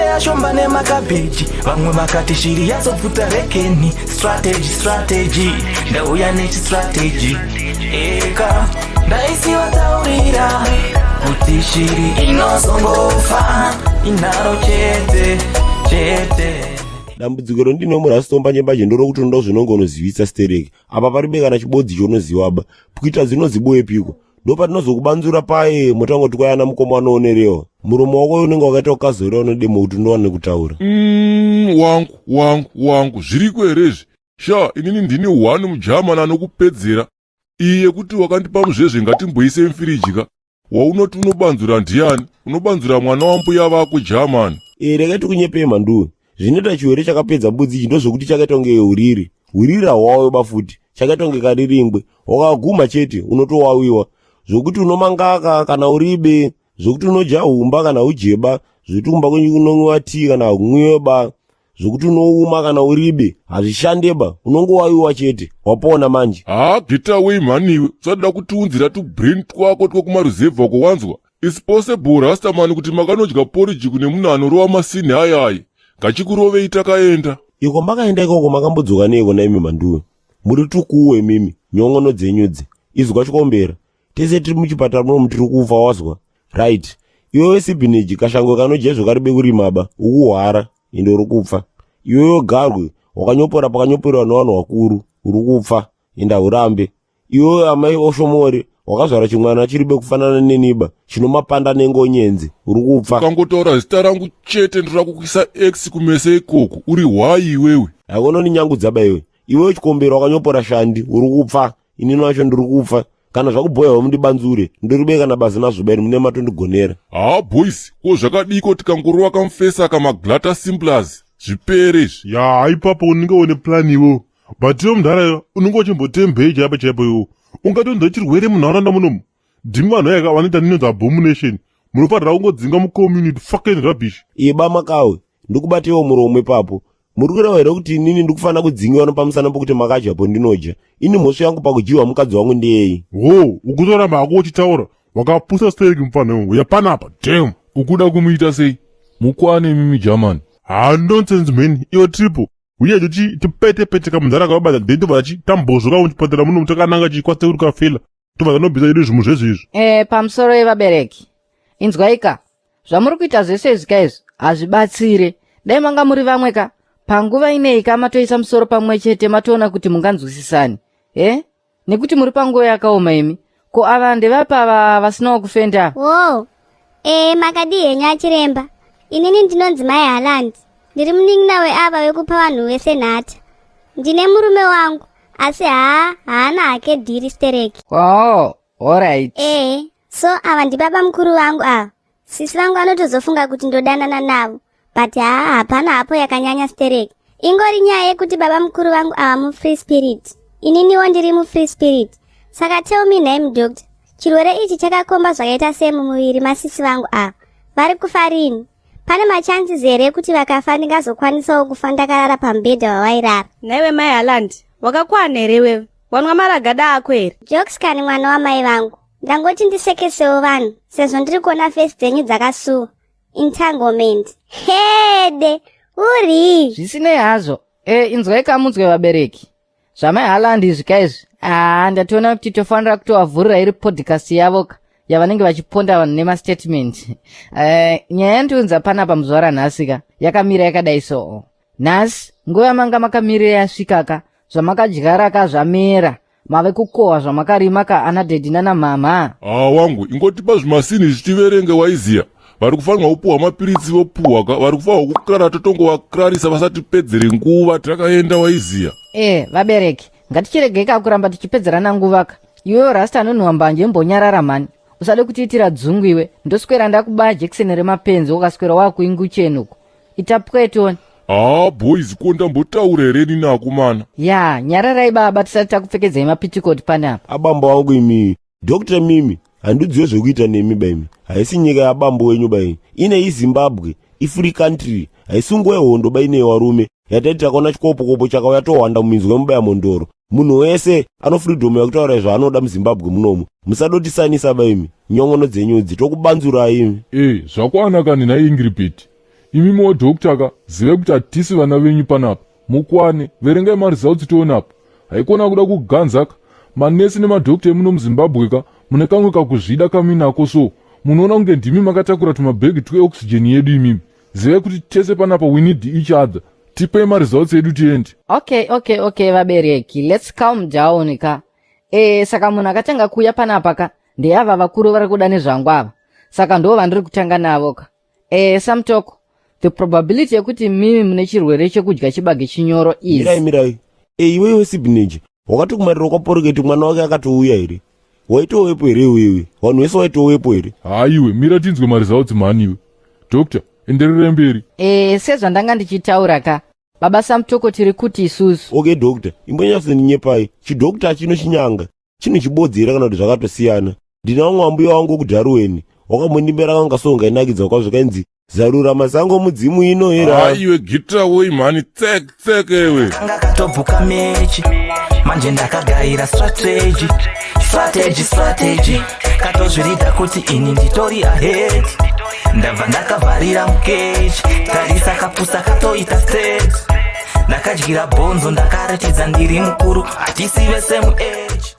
Vakateya shomba nemakabheji, vamwe vakati shiri yazobvuta rekeni. Strategy, strategy, ndauya nechistrategy. Eka ndaisivataurira kuti shiri inozongofa inharo chete chete. Dambudziko rondino murasito mbanje mbanje ndorokuti unoda zvinonge unozivisa stereki apa paribe kana chibodzi chaunoziva ba pwita dzinodziboepiko. Ndopatinozokubanzura paye motangoti kwayana mukoma anoonerewa muromo wako unenge wakaita ukazorera unodemo kuti undowane kutaura. Wangu wangu wangu, zviriko here izvi? Sha, inini ndini one mujamani anokupedzera iyi yekuti wakandipa muzvezve. Ngatimboise mufiriji ka. Waunoti unobanzura ndiani? Unobanzura mwana wambuya vako, jamani. E, regai tikunyepei mhanduwe. Zvinoita chiwere chakapedza mbudzi ichi ndozvokuti chakaita kunge uriri uriri hauwawiba futi, chakaita kunge kariringwe, wakaguma chete unotowawiwa zvokuti unomangaka kana uribe, zvokuti unodya humba kana ujeba, zvokuti kumba kwenyu kunonwiwa tii kana hakumwiwe ba, zvokuti unouma kana uribe hazvishandeba, unongowawiwa chete, wapona manje. Haa, get away mhaniwe, usada kutiunzira tubrain twako twekumaruzevha uko, wanzwa? It's possible, rastamani, kuti makanodya poriji kune munhu anorova masini ayayi. Ngachikurovei, takaenda. Iko makaenda ikoko makambodzoka neiko naimi mhanduwe? Muri tukuwe mimi nyongono dzenyudzi. Izwa chikombera, tese tiri muchipatara munomu tiri kufa, wazwa? Right, iwewe sibhineji kashango kanojezvo karibe kurimaba ukuhwara ende uri kupfa. Iwewe garwe wakanyopora pakanyoperwa nevanhu vakuru uri kupfa ende haurambe. Iwewe amai oshomori wakazvara chimwana chiribe kufanana neniba chinomapanda nengonyenzi uri kupfa. Ukangotaura zita rangu chete ndoda kukuisa x kumese ikoko. Uri hwai iwewe? Haikono nyangudza iwe. Iwewe chikombero wakanyopora shandi uri kupfa. Inini wacho ndiri kufa kana zvakubhoyawo mundibanzure, ndiribe kana bazi nazvo mune matondigonera. Haa boys, ko zvakadiko tikangorova kamufesa kamaglata simplers, zvipere izvi? Ya, ipapo unenge une plan iwewo, but iwe mudhara unenge uchimbotembei chaipo chaipo? Iwo ungatonzwa chirwere munharaunda munomu, ndimi vanhu yaka vanoita ninonzi abomination, munofanira kungodzinga mucommunity, fucking rubbish. Iba makawe, ndikubatewo muromo ipapo. Muri kureva here kuti inini ndikufanira kudzingiwa nopamusana pokuti makadyapo ndinodya? Ini mhosva yangu pakudyiwa mukadzi wangu ndeyei? Ho, ukutoramba hako uchitaura, wakapusa stereki mufana iwe. Uya panapa, damn. Ukuda kumuita sei? Mukwane mimi, jamani. Ha, nonsense man. Iwe triple, uye kuti tipete pete kamudhara kavabata, then tobva tambozvoka muchipatara muno takananga chikwasekuru kafela, tobva tanobvisa edu zvinhu zvese izvi. Pamusoro yevabereki, inzwaika, zvamuri kuita zvese izvi ka izvi hazvibatsire. Dai manga muri vamwe ka panguva inei ka matoisa musoro pamwe chete, matoona kuti munganzwisisani e nekuti muri panguva yakaoma imi. Ko ava ndevapa ava vasinawo kufenda? Wo e, makadii henyu achiremba? Inini ndinonzi Mai Haland, ndiri munin'ina weava wekupa vanhu vese nhata. Ndine murume wangu, asi haa, haana hake dhiri stereki. Oh, alright. Ee, so ava ndibaba mukuru vangu ava. Sisi vangu vanotozofunga kuti ndodanana navo, but haa, hapana hapo yakanyanya stereki. Ingori nyaya yekuti baba mukuru vangu ava mufree spirit, ininiwo ndiri mufree spirit. Saka tell me nhai mudoctor, chirwere ichi chakakomba zvakaita sei mumuviri masisi vangu ava? Vari kufa rini? Pane machances here ekuti vakafa ndingazokwanisawo kufa ndakarara pamubhedha wavairara? Naiwe Mai Haland, wakakwana here iwewe? Wanwa maragada ako here? Jokes kani, mwana wamai vangu. Ndangoti ndisekesewo vanhu sezvo ndiri kuona face dzenyu dzakasuwa. Entanglement hede uri. Zvisinei hazvo, inzwai kamunzwe vabereki, zvamai Haland izvi kaizvi, aa, ndatoona kuti tofanira kutovavhurira iri podcast yavo ka yavanenge vachiponda vanhu nemastatement. Nyaya yandiunza panapa muzuva ranhasi ka yakamira yakadai. So nhasi nguva yamanga makamirira yasvika ka. Zvamakadyara ka zvamera, mave kukohwa zvamakarima ka, ana daddy nana mama. Haa wangu, ingotipa zvimasini zvichiverenge, waiziya. Vari kufanirwa kupuhwa mapiritsi vopuhwa ka, vari kufanirwa kukrara totongovakrarisa, vasatipedzere nguva, takaenda, waiziya. E, vabereki, ngatichiregei ka kuramba tichipedzerana nguva ka. Iwewe rasta anonhuwa mbanje, imbonyarara mhani, usade kutiitira dzungu iwe. Ndoswera ndakubaya jekiseni remapenzi, ukaswera wakuinguchenuko ita pwetoni. Haa boys, ko ndambotaura here nini akomana? Ya, nyararai baba, tisati takupfekedzai mapitikoti panapa. Abambo wangu imi, Dr mimi handidziwe zvekuita nemi baimi. Haisi nyika yabambo wenyu bai ine, iZimbabwe, ifree country, haisi nguva yehondo baine varume. Yataiti takaona chikopokopo chakauya tohwanda muminzwa yemubaya mondoro. Munhu wese ano freedom yekutaura zvaanoda muZimbabwe munomu. Musadotisanisa baimi, nyongono dzenyudzi tokubanzurai imi. E, zvakwana kani nhai Ingiribheti. Imimiwo doctor ka, zivai kuti hatisi vana venyu panapa. Mukwane, verengai maresults tione apa. Haikona kuda kuganza ka. Manesi nemadhokta emuno muZimbabwe ka, mune kamwe kakuzvida kamuinako so. Munoona kunge ndimi makatakura tumabhegi tweoxygen yedu imimi. Zivai kuti tese panapa we need each other. Tipei maresults edu tiende. Okay, vabereki, let's calm down ka. Saka munhu akatanga kuuya panapa ka ndeava vakuru vari kuda nezvangu ava, saka ndo vandiri kutanga navo ka. Samutoko, the probability yekuti mimi mune chirwere chekudya chibage chinyoro is Mirai, mirai. Iwewe Sibhineji, wakati kumariro kwaPoroketi mwana wake akatouya here? Waitowepo here iwewe? Vanhu vese waitowepo here? Haiwe, mira tinzwe maresults mhani iwe. Doctor, endererai mberi. Sezvandanga ndichitaura ka, baba Samutoko, tiri kuti isusu Okay doctor, imbonyatsondinyepai. Chidhokta chino chinyanga chino chibodzera kana kuti zvakatosiyana? Ndina vamwe ambuya wangu kuDharuweni wakambondimbera kanga songa inakidza kwazvo kainzi "Zarura masango mudzimu ino hera". Haiwe, gitawoi mhani, tsek tsek ewe. Kanga katobhuka mechi manje, ndakagaira strategy, strategy, strategy. Katozvirida kuti ini nditori ahead, ndabva ndakavharira mukeji. Tarisa kapusa katoita state. Ndakadyira bhonzo, ndakaratidza ndiri mukuru, hatisi vese muage.